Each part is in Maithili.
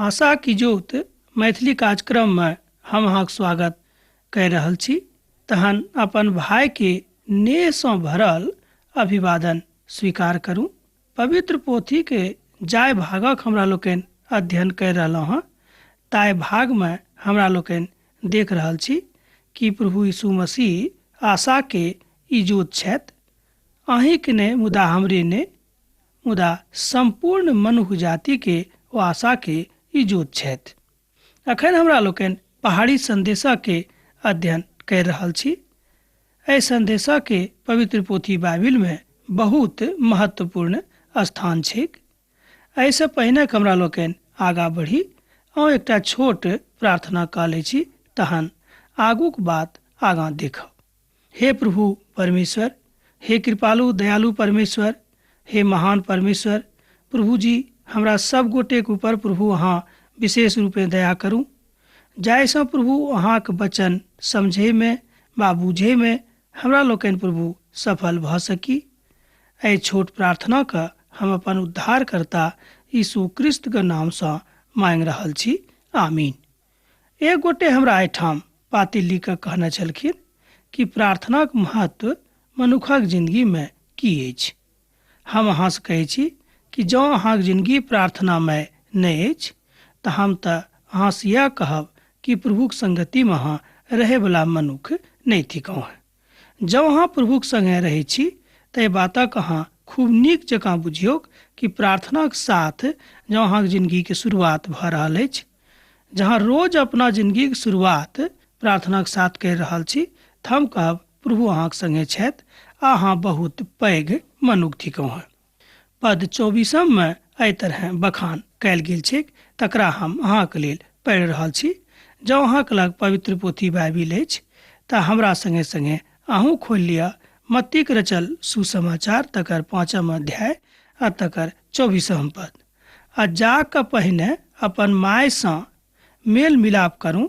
आशा की ज्योत मैथिली कार्यक्रममे हम अहाँके स्वागत कहि रहल छी। तहन अपन भाइके नेहसँ भरल अभिवादन स्वीकार करू। पवित्र पोथीके जाहि भागक हमरा लोकनि अध्ययन करि रहलहुँ हँ ताहि भागमे हमरा लोकनि देख रहल छी कि प्रभु यीशु मसीह आशाके इजोत छथि। अहीँके नहि मुदा हमरे नहि मुदा सम्पूर्ण मनुख जातिके ओ आशाके इजोत छथि। अखन हमरा लोकनि पहाड़ी सन्देशके अध्ययन करि रहल छी। एहि सन्देशके पवित्र पोथी बाइबिलमे बहुत महत्वपूर्ण स्थान छैक। एहिसँ पहिने हमरा लोकनि आगाँ बढ़ी अहूँ एकटा छोट प्रार्थना कऽ लै छी, तहन आगूक बात आगाँ देखब। हे प्रभु परमेश्वर, हे कृपालु दयालु परमेश्वर, हे महान परमेश्वर प्रभु जी, हमरा सब गोटेक ऊपर प्रभु अहाँ विशेष रूपे दया करू, जाहिसँ प्रभु अहाँक वचन समझैमे वा बुझैमे हमरा लोकनि प्रभु सफल भऽ सकी। एहि छोट प्रार्थनाके हम अपन उद्धारकर्ता यीशु क्रिस्तके नामसँ मांगि रहल छी, आमीन। एक गोटे हमरा एहिठाम पाती लिख कऽ कहने छलखिन कि प्रार्थनाक महत्व मनुखक जिंदगीमे की अछि। हम अहाँसँ कहै छी कि जँ अहाँक जिंदगी प्रार्थनामय नहि अछि तऽ हम तऽ अहाँसँ इएह कहब कि प्रभुक संगतिमे अहाँ रहैवला मनुख नहि थिकहुँ हेँ। जँ अहाँ प्रभुक संगे रहै छी तऽ एहि बातक अहाँ खूब नीक जकाँ बुझियौक कि प्रार्थनाक साथ जँ अहाँक जिंदगीके शुरुआत भऽ रहल अछि, जहाँ रोज अपना जिंदगीक शुरुआत प्रार्थनाक साथ करि रहल छी, तऽ हम कहब प्रभु अहाँक संगे छथि आ अहाँ बहुत पैघ मनुख थिकहुँ हेँ। पद 24मे एहि तरहेँ बखान कयल गेल छैक, तकरा हम अहाँक लेल पढ़ि रहल छी। जँ अहाँक लग पवित्र पोथी बाइबिल अछि तऽ हमरा संगे संगे अहूँ खोलि लिअ मत्तीक रचल सुसमाचार तकर 5 अध्याय आ तकर 24 पद। आ जा कऽ पहिने अपन मायसँ मेल मिलाप करू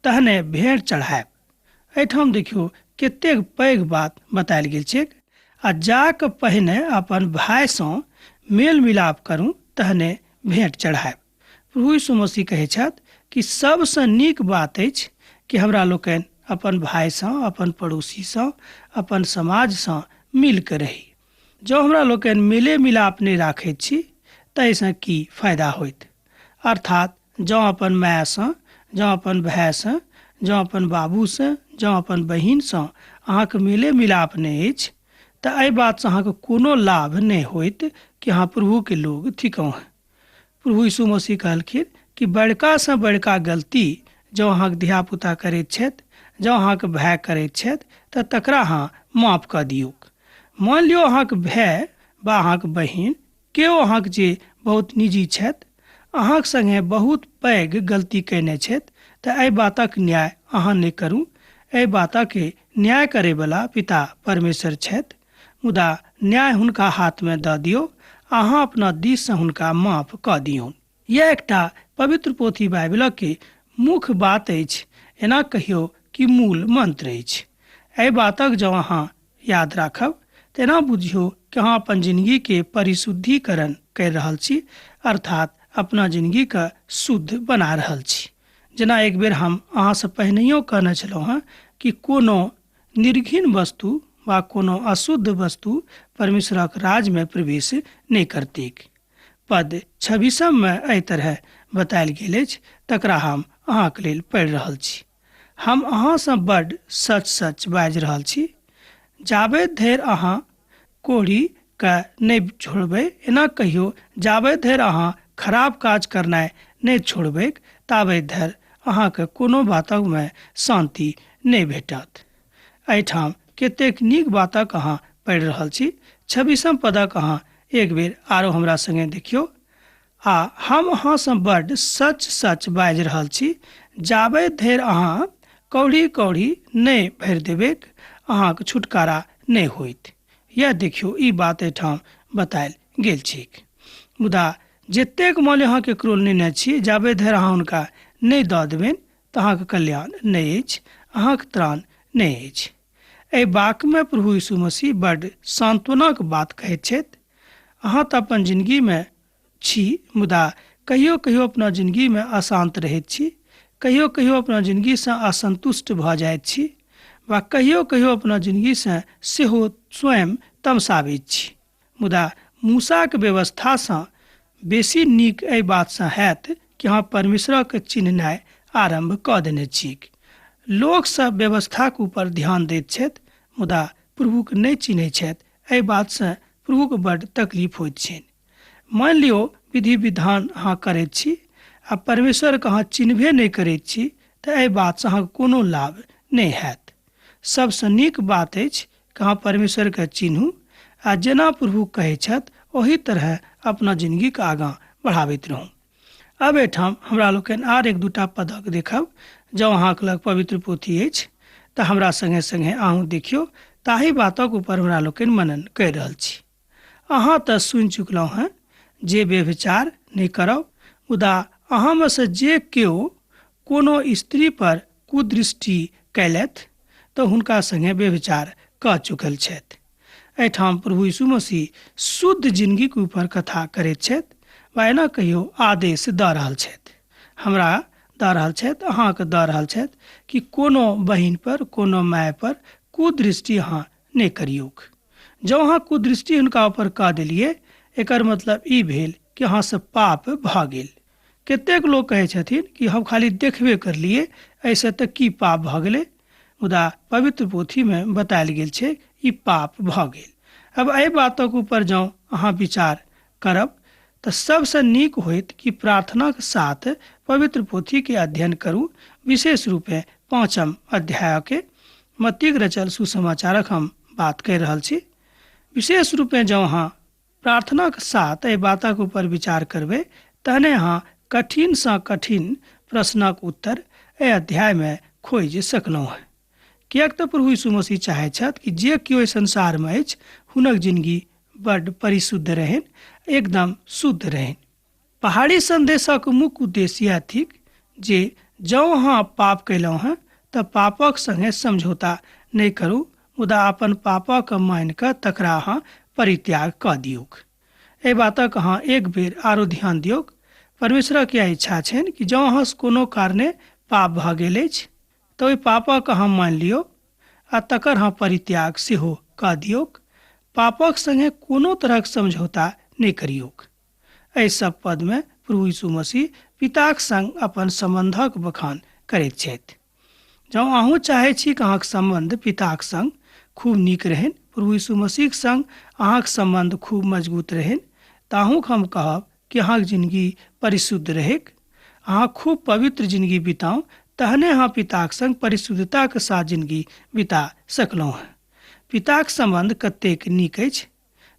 तहने भेंट चढ़ायब। एहिठाम देखियौ कतेक पैघ बात बतायल गेल छैक। आ जा कऽ पहिने अपन भायसँ मेल मिलाप करू तहने भेंट चढ़ायब। प्रभु यीशु मसीह कहै छथि कि सबसँ नीक बात अछि कि हमरा लोकनि अपन भायसँ, अपन पड़ोसीसँ, अपन समाजसँ मिल कऽ रही। जँ हमरा लोकनि मेले मिलाप नहि राखैत छी तऽ एहिसँ की फायदा होइत? अर्थात जँ अपन मायसँ, जँ अपन भायसँ, जँ अपन बाबूसँ, जँ अपन बहिनसँ अहाँके मेले मिलाप नहि अछि तऽ एहि बातसँ अहाँके कोनो लाभ नहि होइत कि अहाँ प्रभुके लोग थिकहुँ हेँ। प्रभु यीशु मसीह कहलखिन कि बड़कासँ बड़का गलती जँ अहाँके धियापुता करैत छथि, जँ अहाँके भाय करैत छथि तऽ तकरा अहाँ माफ कऽ दियौक। मान लियौ अहाँके भाय वा अहाँके बहिन केओ अहाँके जे बहुत निजी छथि अहाँके संगे बहुत पैघ गलती कयने छथि तऽ एहि बातक न्याय अहाँ नहि करू। एहि बातके न्याय करैवला पिता परमेश्वर छथि, मुदा न्याय हुनका हाथमे दऽ दियौ, अहाँ अपना दिससँ हुनका माफ कऽ दियौन। यैह एकटा पवित्र पोथी बाइबिलक मुख्य बात अछि, एना कहियौ कि मूल मंत्र अछि। एहि बातक जँ अहाँ याद राखब तऽ एना बुझियौ कि अहाँ अपन जिंदगीके परिशुद्धिकरण करि रहल छी, अर्थात अपना जिंदगीके शुद्ध बना रहल छी। जेना एक बेर हम अहाँसँ पहिनहियो कहने छलहुँ हेँ कि कोनो निर्घिन वस्तु वा कोनो अशुद्ध वस्तु परमेश्वरक राजमे प्रवेश नहि करतैक। पद 26मे एहि तरहे बतायल गेल अछि, तकरा हम अहाँक लेल पढ़ि रहल छी। हम अहाँसँ बड्ड सच सच बाजि रहल छी, जाबे धरि अहाँ कोढ़ी के नहि छोड़बै, एना कहियो जाबे धरि अहाँ खराब काज करनाइ नहि छोड़बैक ताबे धरि अहाँके कोनो बातमे शान्ति नहि भेटत। एहिठाम कतेक नीक बातक अहाँ पढ़ि रहल छी। 26 पदक अहाँ एक बेर आरो हमरा संगे देखियौ। आ हम अहाँसँ बड्ड सच सच बाजि रहल छी, जाबे धरि अहाँ कौड़ी कौड़ी नहि भरि देबैक अहाँक छुटकारा नहि होइत। यैह देखियौ ई बात एहिठाम बतायल गेल छैक। मुदा जतेक मान लिअ अहाँ केकरो नेने छी, जाबे धरि अहाँ हुनका नहि दऽ देबनि तऽ अहाँके कल्याण नहि अछि, अहाँक त्राण नहि अछि। एहि वाक्यमे प्रभु यीशु मसीह बड्ड सान्त्वनाक बात कहैत छथि। अहाँ तऽ अपन जिंदगीमे छी, मुदा कहियो कहियो अपना जिनगीमे अशान्त रहैत छी, कहियो कहियो अपना जिनगीसँ असन्तुष्ट भऽ जाइत छी वा कहियो कहियो अपना जिनगीसँ सेहो स्वयं तमसाबैत छी। मुदा मूसाक व्यवस्थासँ बेसी नीक एहि बातसँ हैत कि अहाँ परमेश्वरक चिन्हनाइ आरम्भ कऽ देने छी। लोकसभ व्यवस्थाक ऊपर ध्यान दैत छथि मुदा प्रभुक नहि चिन्हैत छथि। एहि बातसँ प्रभुक बड्ड तकलीफ होइत छनि। मानि लियौ विधि विधान अहाँ करैत छी आ परमेश्वरके अहाँ चिन्हबे नहि करैत छी तऽ एहि बातसँ अहाँके कोनो लाभ नहि हैत। सबसँ नीक बात अछि कि अहाँ परमेश्वरके चिन्हू आ जेना प्रभु कहै छथि ओही तरहे अपना जिनगीके आगाँ बढ़ाबैत रहू। अब एहिठाम हमरा लोकनि आर एक दूटा पदक देखब। जँ अहाँके लग पवित्र पोथी अछि तऽ हमरा सङ्गे सङ्गे अहूँ देखियौ, ताहि बातक ऊपर हमरा लोकनि मनन करि रहल छी। अहाँ तऽ सुनि चुकलहुँ हेँ जे व्यभिचार नहि करब, मुदा अहाँमे सँ जे केओ कोनो स्त्री पर कुदृष्टि कयलथि तऽ हुनका सङ्गे व्यभिचार कऽ चुकल छथि। एहिठाम प्रभु यीशु मसीह शुद्ध जिनगीक ऊपर कथा करैत छथि वा एना कहियो आदेश दऽ रहल छथि, हमरा दऽ रहल छथि, अहाँके दऽ रहल छथि कि कोनो बहिन पर, कोनो माय पर कुदृष्टि अहाँ नहि करियौक। जँ अहाँ कुदृष्टि हुनका ऊपर कऽ देलियै, एकर मतलब ई भेल कि अहाँसँ पाप भऽ गेल। कतेक लोक कहै छथिन कि हम खाली देखबे करलियै, एहिसँ तऽ की पाप भऽ गेलै? मुदा पवित्र पोथीमे बतायल गेल छै ई पाप भऽ गेल। अब एहि बातक ऊपर जँ अहाँ विचार करब तऽ सबसँ नीक होइत कि प्रार्थनाक साथ पवित्र पोथीके अध्ययन करू, विशेष रूपे 5 अध्यायके मत्तीक रचल सुसमाचारक हम बात कहि रहल छी। विशेष रूपे जँ अहाँ प्रार्थनाक साथ एहि बातक ऊपर विचार करबै तहने अहाँ कठिनसँ कठिन प्रश्नक उत्तर एहि अध्यायमे खोजि सकलहुँ हेँ। किएक तऽ प्रभु यीशु मसीह चाहैत छथि कि जे केओ एहि संसारमे अछि हुनक जिनगी बड्ड परिशुद्ध रहनि, एकदम शुद्ध रहनि। पहाड़ी सन्देशक मुख्य उद्देश्य इएह थिक जे जँ अहाँ पाप कयलहुँ हेँ तऽ पापक सङ्गे समझौता नहि करू, मुदा अपन पापक मानि कऽ तकरा अहाँ परित्याग कऽ दियौक। एहि बातक अहाँ एक बेर आरो ध्यान दियौक। परमेश्वरक इएह इच्छा छनि कि जँ अहाँसँ कोनो कारणे पाप भऽ गेल अछि तऽ ओहि पापक अहाँ मानि लियौ आ तकर अहाँ परित्याग सेहो कऽ दियौक। पापक सङ्गे कोनो तरहक समझौता नहि करियौक। एहि सब पदमे प्रभु यीशु मसीह पिताक संग अपन सम्बन्धक बखान करैत छथि। जँ अहूँ चाहै छी कि अहाँक सम्बन्ध पिताक संग खूब नीक रहनि, प्रभु यीशु मसीहक संग अहाँक सम्बन्ध खूब मजबूत रहनि, तऽ अहूँक हम कहब कि अहाँक जिनगी परिशुद्ध रहैक, अहाँ खूब पवित्र जिनगी बिताउ, तहने अहाँ पिताक संग परिशुद्धताक साथ जिनगी बिता सकलहुँ हेँ। पिताक सम्बन्ध कतेक नीक अछि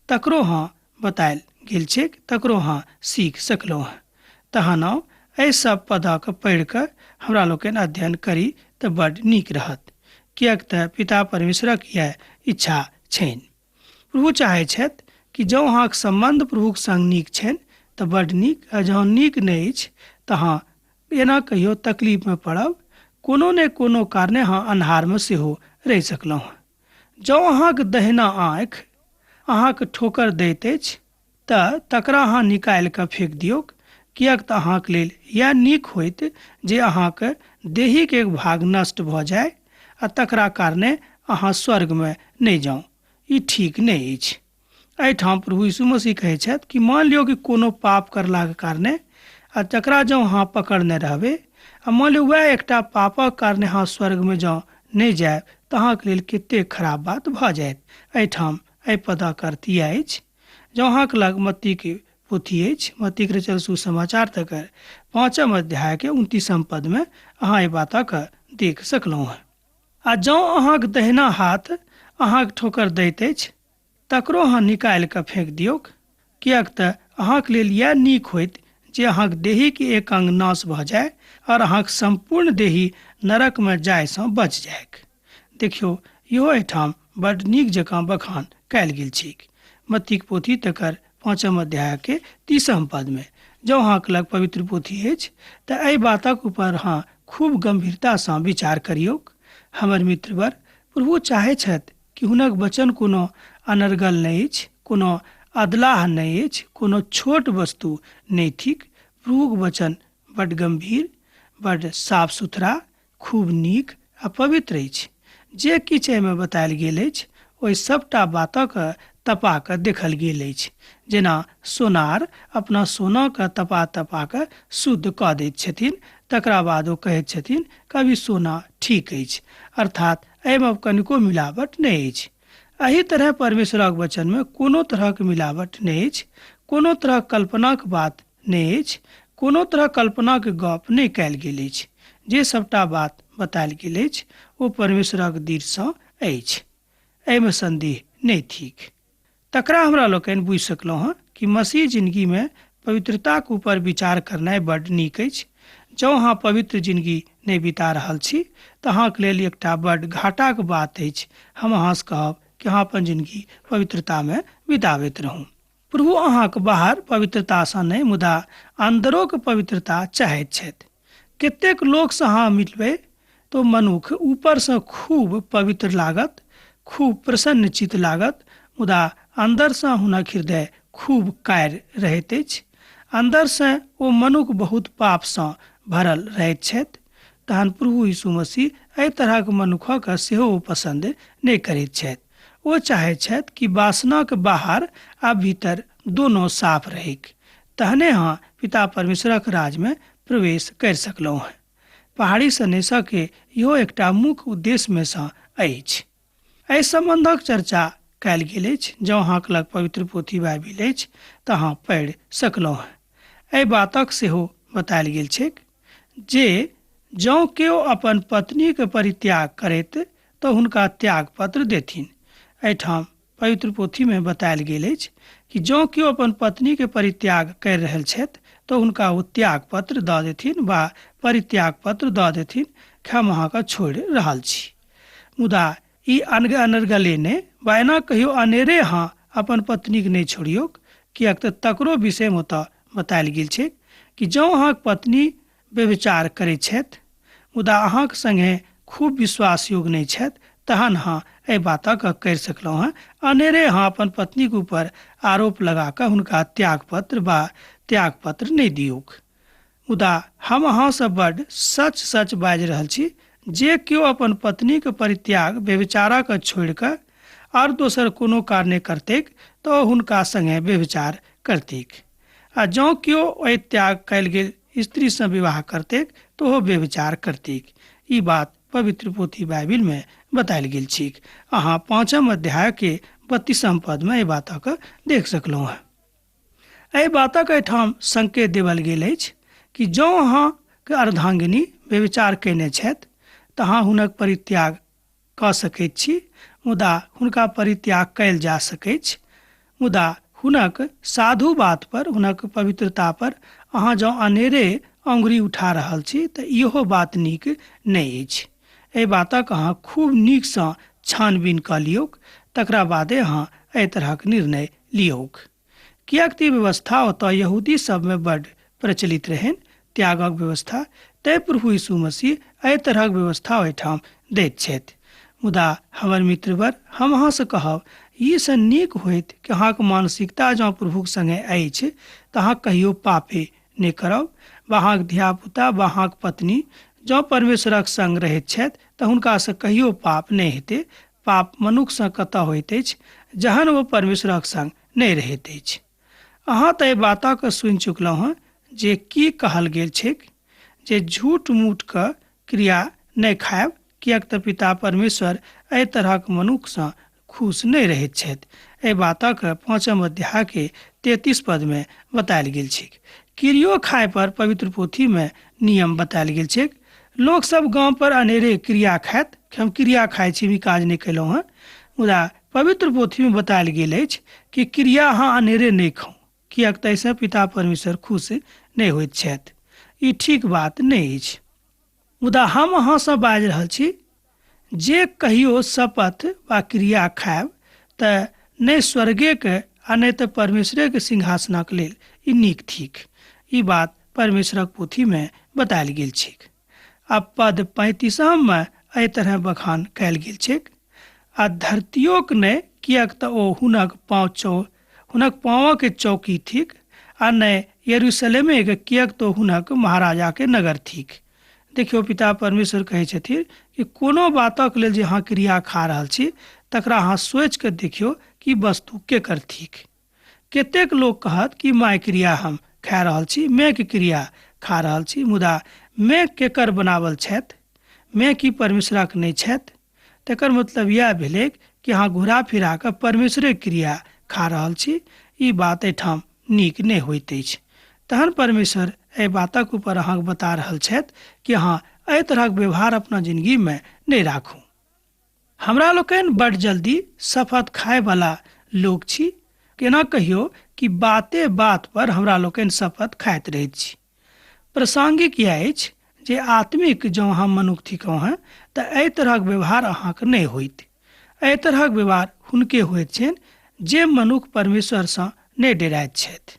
तकरो अहाँ बतायल गेल छैक, तकरो अहाँ सीख सकलहुँ हेँ। तहन आउ एहि सब पदक पढ़ि कऽ हमरा लोकनि अध्ययन करी तऽ बड्ड नीक रहत, किएक तऽ पिता परमेश्वरक इएह इच्छा छनि। प्रभु चाहै छथि कि जँ अहाँक सम्बन्ध प्रभुक संग नीक छनि तऽ बड्ड नीक, आ जँ नीक नहि अछि तऽ अहाँ एना कहियो तकलीफमे पड़ब, कोनो ने कोनो कारणे अहाँ अन्हारमे सेहो रहि सकलहुँ हेँ। जँ अहाँक दहिना आँखि अहाँक ठोकर दैत अछि तऽ तकरा अहाँ निकालि कऽ फेक दियौक, किएक तऽ अहाँक लेल इएह नीक होइत जे अहाँक देहीक एक भाग नष्ट भऽ जाय आ तकरा कारणे अहाँ स्वर्गमे नहि जाउ। ई ठीक नहि अछि। एहिठाम प्रभु यीशु मसीह कहै छथि कि मान लियौ कि कोनो पाप करलाक कारणे आ तकरा जँ अहाँ पकड़ने रहबै आ मान लियौ वएह एकटा पापक कारणे अहाँ स्वर्गमे जँ नहि जायब तऽ अहाँके लेल कतेक खराब बात भऽ जायत। एहिठाम एहि पदक अर्थ इएह अछि। जँ अहाँके लग मत्तीके पोथी अछि, मत्तीक रचल सुसमाचार तकर 5 अध्यायके 29 पदमे अहाँ एहि बातक देख सकलहुँ हेँ। आ जँ अहाँक दहिना हाथ अहाँक ठोकर दैत अछि तकरो अहाँ निकालि कऽ फेंक दियौक, किएक तऽ अहाँक लेल इएह नीक होइत जे अहाँक देहीक एक अंग नाश भऽ जाय और अहाँक सम्पूर्ण देही नरकमे जायसँ बचि जाइक। देखियौ, इहो एहिठाम बड्ड नीक जकाँ बखान कयल गेल छैक। मत्तीक पोथी तकर 5 अध्यायके 30 पदमे। जँ अहाँक लग पवित्र पोथी अछि तऽ एहि बातक ऊपर अहाँ खूब गम्भीरतासँ विचार करियौक। हमर मित्रवर, प्रभु चाहै छथि कि हुनक वचन कोनो अनर्गल नहि अछि, कोनो अदलाह नहि अछि, कोनो छोट वस्तु नहि थिक। प्रभुक वचन बड गंभीर, बड साफ सुथरा, खूब नीक आ पवित्र अछि। जे किछु एहिमे बतायल गेल अछि ओहि सबटा बातक तपा कऽ देखल गेल अछि, जेना सोनार अपना सोनाके तपा तपा कऽ शुद्ध कऽ दैत छथिन, तकरा बाद ओ कहैत छथिन कभी सोना ठीक अछि, अर्थात एहिमे कनिको मिलावट नहि अछि। एहि तरह परमेश्वरक वचनमे कोनो तरहक मिलावट नहि अछि, कोनो तरहक कल्पनाक बात नहि अछि, कोनो तरहक कल्पनाक गप नहि कयल गेल अछि। जे सबटा बात बतायल गेल अछि ओ परमेश्वरक दिससँ अछि, एहिमे संदेह नहि थिक। तकरा हमरा लोकनि बुझि सकलहुँ हँ कि मसीह जिनगीमे पवित्रताक ऊपर विचार करनाइ बड नीक अछि। जँ अहाँ पवित्र जिनगी नहि बिता रहल छी तऽ अहाँके लेल एकटा बड घाटाक बात अछि। हम अहाँसँ कहब कि अहाँ अपन जिनगी पवित्रतामे बिताबैत रहू। प्रभु अहाँक बाहर पवित्रतासँ नहि मुदा अन्दरोक पवित्रता चाहैत छथि। कतेक लोकसँ अहाँ मिलबै तो मनुख ऊपरसँ खूब पवित्र लागत, खूब प्रसन्नचित लागत, मुदा अन्दरसँ हुनक हृदय खूब कायर रहैत अछि। अन्दरसँ ओ मनुख बहुत पापसँ भरल रहैत छथि। तहन प्रभु यीशु मसीह एहि तरहक मनुखक सेहो ओ पसन्द नहि करैत छथि। ओ चाहैत छथि कि वासनाक बाहर आ भीतर दोनो साफ रहैक, तहने अहाँ पिता परमेश्वरक राजमे प्रवेश कर सकलहुँ हँ। पहाड़ी सनेसके इहो एकटा मुख्य उद्देश्यमे सँ अछि। एहि सम्बन्धक चर्चा कयल गेल अछि। जँ अहाँक लग पवित्र पोथी बाइबिल अछि तऽ अहाँ पढ़ि सकलहुँ हँ। एहि बातक सेहो बतायल गेल छैक जे जँ केओ अपन पत्नीके परित्याग करैत तऽ हुनका त्याग पत्र देथिन। एहिठाम पवित्र पोथीमे बतायल गेल अछि कि जँ केओ अपन पत्नीके परित्याग करि रहल छथि तऽ हुनका ओ त्याग पत्र दऽ देथिन वा परित्याग पत्र दऽ देथिन कि हम अहाँके छोड़ि रहल छी। मुदा ई अनर्गले नहि वा एना कहियो अनेरे अहाँ अपन पत्नीके नहि छोड़ियौक, किएक तऽ तकरो विषयमे ओतऽ बतायल गेल छै कि जँ अहाँके पत्नी व्यभिचार करैत छथि मुदा अहाँके सङ्गे खूब विश्वासयोग्य नहि छथि, तहन अहाँ एहि बातक करि सकलहुँ हँ। अनेरे अहाँ अपन पत्नीके ऊपर आरोप लगा कऽ हुनका त्यागपत्र वा त्यागपत्र नहि दियौक। मुदा हम अहाँसँ बड सच सच बाजि रहल छी, जे केओ अपन पत्नीके परित्याग व्यभिचारक छोड़ि कऽ आओर दोसर कोनो कारणे करतैक तऽ ओ हुनका सङ्गे व्यभिचार करतैक, आ जँ केओ एहि त्याग कयल गेल स्त्रीसँ विवाह करतैक तऽ ओहो व्यभिचार करतैक। ई बात पवित्र पोथी बाइबिलमे बतायल गेल छैक। अहाँ 5 अध्यायके 32 पदमे एहि बातक देख सकलहुँ हँ। एहि बातक एहिठाम संकेत देवल गेल अछि कि जँ अहाँके अर्धांगिनी व्यभिचार कयने छथि तऽ अहाँ हुनक परित्याग कऽ सकैत छी, मुदा हुनका परित्याग कयल जा सकैछ, मुदा हुनक साधु बात पर, हुनक पवित्रता पर अहाँ जँ अनेरे अंगुरी उठा रहल छी तऽ इहो बात नीक नहि अछि। एहि बातक अहाँ खूब नीकसँ छानबीन कऽ लियौक, तकरा बादे अहाँ एहि तरहक निर्णय लियौक। किएक तऽ ई व्यवस्था ओतऽ यहूदी सबमे बड प्रचलित रहनि, त्यागक व्यवस्था, तैं प्रभु यीशु मसीह एहि तरहक व्यवस्था ओहिठाम दैत छथि। मुदा हमर मित्रवर, हम अहाँसँ कहब, ई सँ नीक होइत कि अहाँक मानसिकता जँ प्रभुक सङ्गे अछि तऽ अहाँ कहियो पापे नहि करब, वा अहाँक धियापुता वा अहाँक पत्नी जँ परमेश्वरक सङ्ग रहैत छथि तऽ हुनकासँ कहियो पाप नहि हेतै। पाप मनुखसँ कतऽ होइत अछि जहन ओ परमेश्वरक सङ्ग नहि रहैत अछि। अहाँ तऽ एहि बातक सुनि चुकलहुँ हँ जे की कहल गेल छैक जे झूठ मूठ कऽ क्रिया नहि खायब, किएक तऽ पिता परमेश्वर एहि तरहक मनुखसँ खुश नहि रहैत छथि। एहि बातक 5 अध्यायके 33 पदमे बतायल गेल छैक। क्रियो खाय पर पवित्र पोथीमे नियम बतायल गेल छैक। लोक सब गाँव पर अनेरे क्रिया खायत, हम क्रिया खाइ छी, हम ई काज नहि कयलहुँ हँ। मुदा पवित्र पोथीमे बतायल गेल अछि कि क्रिया अहाँ अनेरे नहि खाउ, किएक तऽ एहिसँ पिता परमेश्वर खुश नहि होइत छथि। ई ठीक बात नहि अछि। मुदा हम अहाँसँ बाजि रहल छी जे कहियो शपथ वा क्रिया खायब तऽ नहि स्वर्गेके आ नहि तऽ परमेश्वरेके सिंहासनक लेल ई नीक थिक। ई बात परमेश्वरक पोथीमे बतायल गेल छैक। आ पद 35मे एहि तरह बखान कयल गेल छैक, आ धरतियोक नहि, किएक तऽ ओ हुनक पाँवक चौकी थिक, आ नहि यरूशलेमेके, किएक तऽ हुनक महाराजाके नगर थिक। देखियौ, पिता परमेश्वर कहै छथिन कि कोनो बातक लेल जे अहाँ क्रिया खा रहल छी तकरा अहाँ सोचि कऽ देखियौ कि वस्तु केकर थिक। कतेक लोक कहत कि माय क्रिया हम खा रहल छी, मायके क्रिया खा रहल छी, मुदा माय केकर बनावल छथि? माय की परमेश्वरक नहि छथि? तकर मतलब इएह भेलै कि अहाँ घुरा फिरा कऽ परमेश्वरे क्रिया खा रहल छी। ई बात एहिठाम नीक नहि होइत अछि। तहन परमेश्वर एहि बातक ऊपर अहाँके बता रहल छथि कि अहाँ एहि तरहक व्यवहार अपना जिंदगीमे नहि राखू। हमरा लोकनि बड जल्दी शपथ खायवला लोक छी। केना कहियौ कि बाते बात पर हमरा लोकनि शपथ खाइत रहैत छी। प्रासंगिक इएह अछि जे आत्मिक जँ अहाँ मनुख थिकहुँ हेँ तऽ एहि तरहक व्यवहार अहाँके नहि होइत। एहि तरहक व्यवहार हुनके होइत छनि जे मनुख परमेश्वरसँ नहि डेराइत छथि।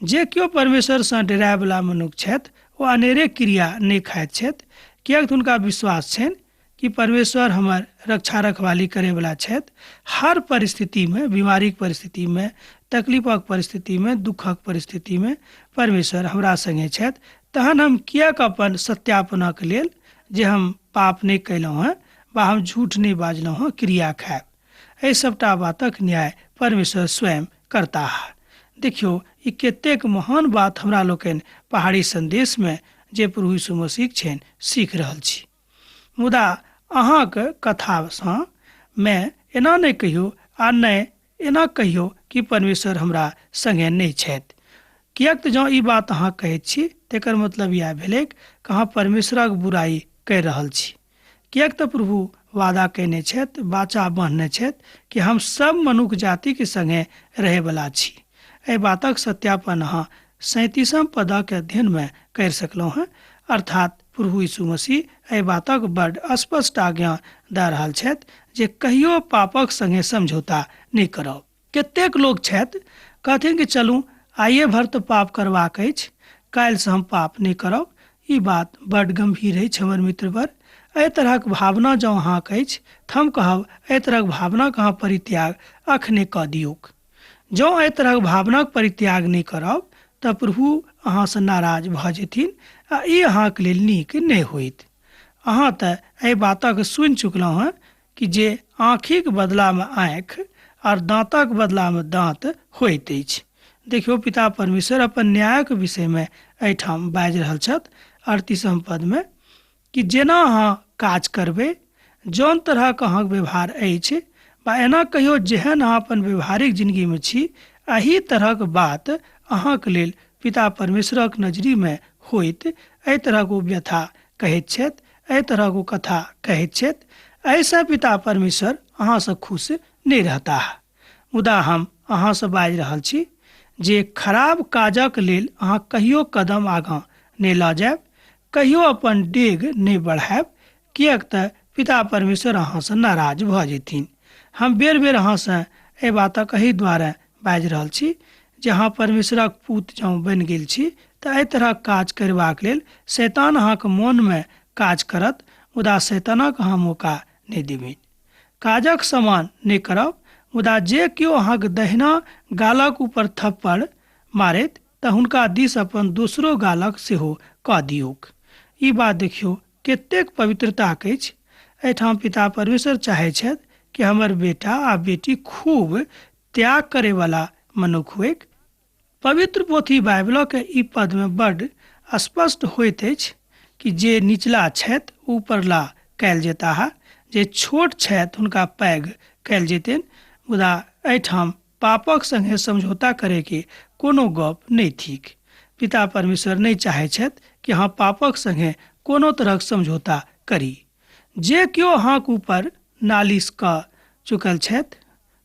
जे केओ परमेश्वरसँ डेरायवला मनुख छथि ओ अनेरे क्रिया नहि खाइत छथि, किएक तऽ हुनका विश्वास छनि कि परमेश्वर हमर रक्षा रखवाली करैवला छथि। हर परिस्थितिमे, बीमारीके परिस्थितिमे, तकलीफक परिस्थितिमे, दुःखक परिस्थितिमे परमेश्वर हमरा सङ्गे छथि। तहन हम किएक अपन सत्यापनक लेल जे हम पाप नहि कयलहुँ हेँ वा हम झूठ नहि बाजलहुँ हेँ क्रिया खायब? एहि सभटा बातक न्याय परमेश्वर स्वयं करताह। देखियौ, ई कतेक महान बात हमरा लोकनि पहाड़ी सन्देशमे जे प्रभु यीशु मसीह छनि सीख रहल छी। मुदा अहाँक कथासँ मे एना नहि कहियौ आ नहि एना कहियौ कि परमेश्वर हमरा संगे नहि छथि। किएक तऽ जँ ई बात अहाँ कहैत छी तेकर मतलब इएह भेलैक कि अहाँ परमेश्वरक बुराइ करि रहल छी। किएक तऽ प्रभु वादा कयने छथि, वाचा बान्हने छथि कि हम सब मनुख जातिके संगे रहैवला छी। एहि बातक सत्यापन अहाँ 37म पदक अध्ययनमे करि सकलहुँ हेँ। अर्थात प्रभु यीशु मसीह एहि बातक बड स्पष्ट आज्ञा दऽ रहल छथि जे कहियो पापक संगे समझौता नहि करब। कतेक लोक छथि कहथिन कि चलू आइए भरि तऽ पाप करबाक अछि, काल्हिसँ हम पाप नहि करब। ई बात बड गम्भीर अछि हमर मित्रवर। एहि तरहक भावना जँ अहाँके अछि तऽ हम कहब एहि तरहक भावनाके अहाँ परित्याग अखने कऽ दियौक। जँ एहि तरहक भावनाक परित्याग नहि करब तऽ प्रभु अहाँसँ नाराज भऽ जेथिन आ ई अहाँके लेल नीक नहि होइत। अहाँ तऽ एहि बातक सुनि चुकलहुँ हेँ कि जे आँखिक बदलामे आँखि आर दाँतक बदलामे दाँत होइत अछि। देखियौ, पिता परमेश्वर अपन न्यायक विषयमे एहिठाम बाजि रहल छथि 38म पदमे कि जेना अहाँ काज करबै, जौन तरहक अहाँक व्यवहार अछि वा एना कहियौ जेहन अहाँ अपन व्यवहारिक जिंदगीमे छी, एहि तरहक बात अहाँक लेल पिता परमेश्वरक नजरिमे होइत। एहि तरहक ओ व्यथा कहैत छथि, एहि तरहक ओ कथा कहैत छथि। एहिसँ पिता परमेश्वर अहाँसँ खुश नहि रहताह। मुदा हम अहाँसँ बाजि रहल छी जे खराब काजक लेल अहाँ कहियो कदम आगाँ नहि लऽ जायब, कहियो अपन डेग नहि बढ़ायब, किएक तऽ पिता परमेश्वर अहाँसँ नाराज भऽ जेथिन। हम बेर बेर अहाँसँ एहि बातक एहि दुआरे बाजि रहल छी जे अहाँ परमेश्वरक पूत जँ बनि गेल छी तऽ एहि तरहक काज करबाक लेल शैतान अहाँक मोनमे काज करत, मुदा शैतानक अहाँ मौका नहि देबनि। काजक समान नहि करब, मुदा जे केओ अहाँक दहिना गालक ऊपर थप्पड़ मारैत तऽ हुनका दिस अपन दोसरो गालक सेहो कऽ दियौक। ई बात देखियौ कतेक पवित्रताक अछि। एहिठाम पिता परमेश्वर चाहैत छथि कि हमर बेटा आ बेटी खूब त्याग करैवला मनुख होइक। पवित्र पोथी बाइबलक ई पदमे बड स्पष्ट होइत अछि कि जे निचला छथि ऊपरला कयल जेताह, जे छोट छथि हुनका पैघ कयल जेतनि। मुदा एहिठाम पापक संगे समझौता करैके कोनो गप नहि थिक। पिता परमेश्वर नहि चाहैत छथि कि अहाँ पापक संगे कोनो तरहक समझौता करी। जे केओ अहाँक ऊपर नालिश कऽ चुकल छथि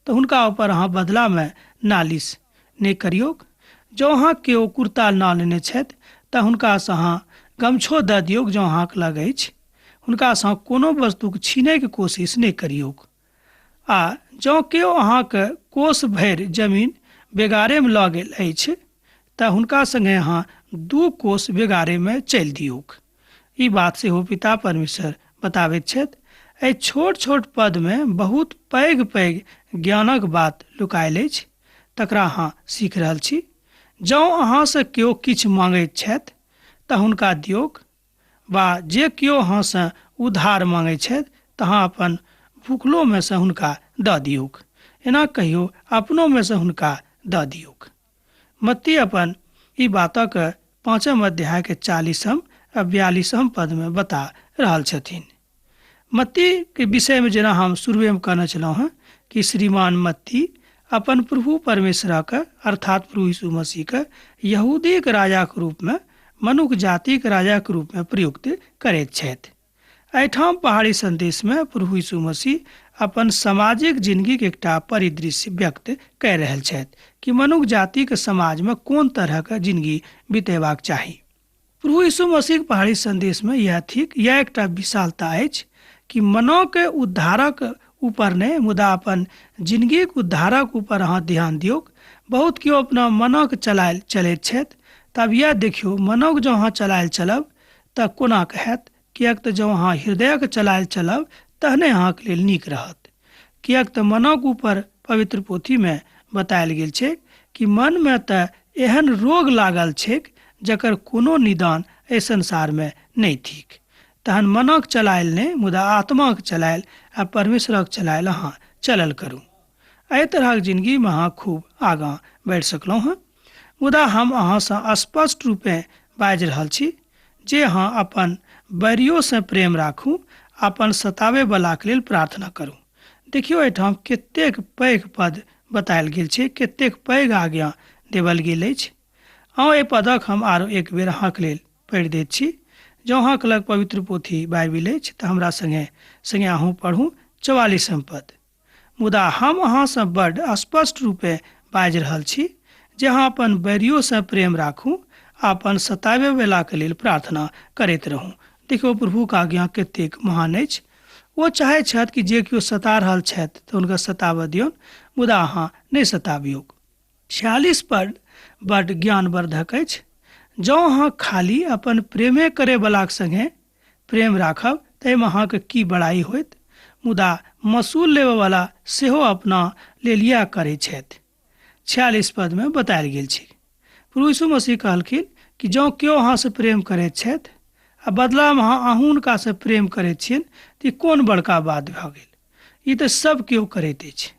तऽ हुनका ऊपर अहाँ बदलामे नालिश नहि करियौक। जँ अहाँ केओ कुर्ता न लेने छथि तऽ हुनकासँ अहाँ गमछो दऽ दियौक जँ अहाँक लग अछि। हुनकासँ कोनो वस्तुक छीनैके कोशिश नहि करियौक। आ जँ केओ अहाँके कोस भरि जमीन बेगारेमे लऽ गेल अछि तऽ हुनका सङ्गे अहाँ 2 कोस बेगारेमे चलि दियौक। ई बात सेहो पिता परमेश्वर बताबैत छथि। एहि छोट छोट पदमे बहुत पैघ पैघ ज्ञानक बात लुकायल अछि, तकरा अहाँ सीख रहल छी। जँ अहाँसँ केओ किछु माँगैत छथि तऽ हुनका दियौक, वा जे केओ अहाँसँ उधार माँगैत छथि तऽ अहाँ अपन भुखलोमे सँ हुनका दऽ दियौक। एना कहियो अपनोमे सँ हुनका दऽ दियौक। मत्ती अपन ई बातक 5 अध्याय के 40 आ 42 पद में बता रहल छथिन। मत्ती के विषय में जेना हम शुरुए में कहने छलहुँ हँ कि श्रीमान मत्ती अपन प्रभु परमेश्वरक अर्थात प्रभु यीशु मसीह के यहूदीक राजाक रूप में मनुख जातिक राजाक रूप में प्रयुक्त करैत छथि। एहिठाम पहाड़ी संदेश में प्रभु यीशु मसीह अपन सामाजिक जिंदगी के एकटा परिदृश्य व्यक्त कय रहल छथि कि मनुख जातिक समाज में कोन तरह के जिंदगी बितेबाक चाही। प्रभु यीशु मसीह के पहाड़ी संदेश में यह थिक, यह एकटा विशालता अछि कि मनो के उद्धारक ऊपर नहि मुदा अपन जिंदगी के उद्धारक ऊपर अहाँ ध्यान दियौक। बहुत केओ अपना मनक चलायल चलैत छथि, तब यह देखियौ मनक जँ अहाँ चलायल चलब तऽ कोना के हैत, किएक तऽ जँ अहाँ हृदयक चलायल चलब तहने अहाँके लेल नीक रहत। किएक तऽ मनक ऊपर पवित्र पोथी में बतायल गेल छै कि मन में तऽ एहन रोग लागल छैक जकर कोनो निदान एहि संसार में नहि थिक। तहन मनक चलायल नहि मुदा आत्माक चलायल आ परमेश्वरक चलायल अहाँ चलल करू। एहि तरहक जिंदगी में अहाँ खूब आगाँ बढ़ि सकलहुँ हँ। मुदा हम अहाँसँ स्पष्ट रूपे बाजि रहल छी जे अहाँ अपन बैरियोसँ प्रेम राखू, अपन सताबै बलाके लेल प्रार्थना करू। देखियौ एहिठाम कतेक पैघ पद बतायल गेल छै, कतेक पैघ आज्ञा देवल गेल अछि। अहाँ एहि पदक हम आरो एक बेर अहाँके लेल पढ़ि दैत छी। जँ अहाँके लग पवित्र पोथी बाइबिल अछि तऽ हमरा संगे संगे अहूँ पढ़ू 44 पद। मुदा हम अहाँसँ बड्ड स्पष्ट रूपे बाजि रहल छी जे अहाँ अपन बैरियोसँ प्रेम राखू आ अपन सताबै वलाके लेल प्रार्थना करैत रहू। देखियौ प्रभुक आज्ञा कतेक महान अछि। ओ चाहैत छथि कि जे केओ सता रहल छथि तऽ हुनका सताबऽ दियौन, मुदा अहाँ नहि सताबियौक। 46 पद बड्ड ज्ञानवर्धक अछि। जँ अहाँ खाली अपन प्रेमे करैवलाक संगे प्रेम राखब ताहिमे अहाँके की बड़ाई होयत, मुदा मसूल लेबयवला सेहो अपना लेल इएह करैत छथि। 46 पद में बतायल गेल छै। प्रभु यीशु मसीह कहलखिन कि जँ केओ अहाँसँ प्रेम करैत छथि आ बदलामे अहाँ हुनकासँ प्रेम करैत छियनि तऽ ई कोन बड़का बात भऽ गेल, ई तऽ सब केओ करैत अछि।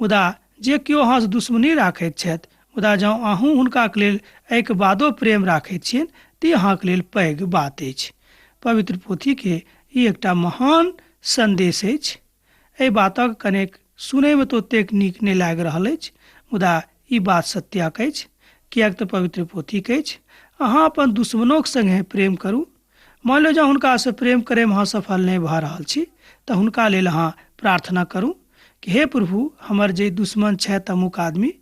मुदा जे केओ अहाँसँ दुश्मनी राखैत छथि मुदा जँ अहूँ हुनकाके लेल एहिके बादो प्रेम राखैत छियनि तऽ ई अहाँके लेल पैघ बात अछि। पवित्र पोथीके ई एकटा महान संदेश अछि। एहि बातक कनेक सुनैमे तऽ ओतेक नीक नहि लागि रहल अछि, मुदा ई बात सत्यक अछि, किएक तऽ पवित्र पोथीक अछि अहाँ अपन दुश्मनोक संगे प्रेम करू। मान लियौ जँ हुनकासँ प्रेम करैमे अहाँ सफल नहि भऽ रहल छी तऽ हुनका लेल अहाँ प्रार्थना करू कि हे प्रभु, हमर जे दुश्मन छथि अमुक आदमी,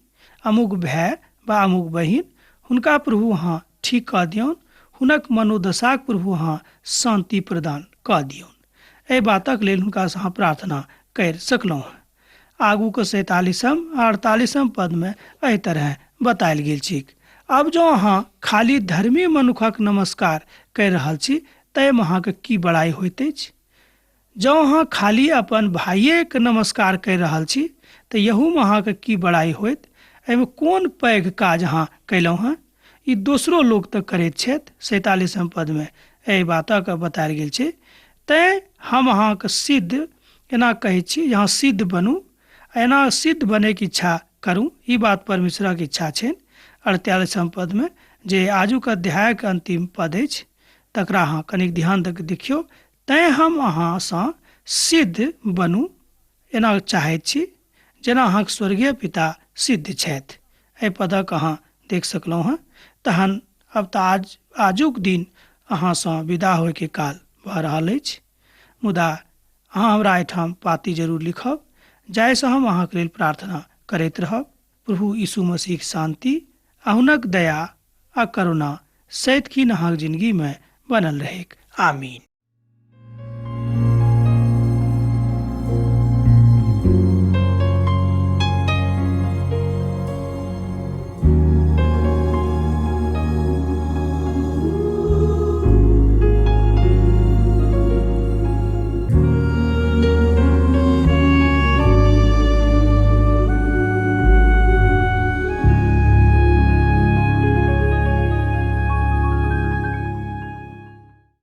अमुक भाय वा अमुक बहिन, हुनका प्रभु अहाँ ठीक कऽ दियौन, हुनक मनोदशाक प्रभु अहाँ शान्ति प्रदान कऽ दियौन। एहि बातक लेल हुनकासँ अहाँ प्रार्थना करि सकलहुँ हँ। आगूके 47 आ 48 पदमे एहि तरह बतायल गेल छैक। आब जँ अहाँ खाली धर्मी मनुखक नमस्कार करि रहल छी ताहिमे अहाँके की बड़ाई होइत अछि? जँ अहाँ खाली अपन भाइयेके नमस्कार करि रहल छी तऽ यहूमे अहाँके की बड़ाई होइत? एहिमे कोन पैघ काज अहाँ कयलहुँ हँ? ई दोसरो लोक तऽ करैत छथि। 47 पदमे एहि बातक बतायल गेल छै। तैँ हम अहाँके सिद्ध एना कहै छी, अहाँ सिद्ध बनू, एना सिद्ध बनैके इच्छा करू, ई बात परमेश्वरक इच्छा छनि। 48 पदमे जे आजुक अध्यायक अंतिम पद अछि तकरा अहाँ कनिक ध्यान दऽ कऽ देखियौ। तैँ हम अहाँसँ सिद्ध बनू एना चाहैत छी जेना अहाँके स्वर्गीय पिता सिद्ध छथि। एहि पदक अहाँ देख सकलहुँ हँ। तहन अब तऽ आजुक दिन अहाँसँ विदा होइके काल भऽ रहल अछि, मुदा अहाँ हमरा एहिठाम पाती जरूर लिखब जाहिसँ हम अहाँके लेल प्रार्थना करैत रहब। प्रभु यीशु मसीहक शान्ति आ हुनक दया आ करुणा सदिखन अहाँक जिंदगीमे बनल रहैक। आमीन।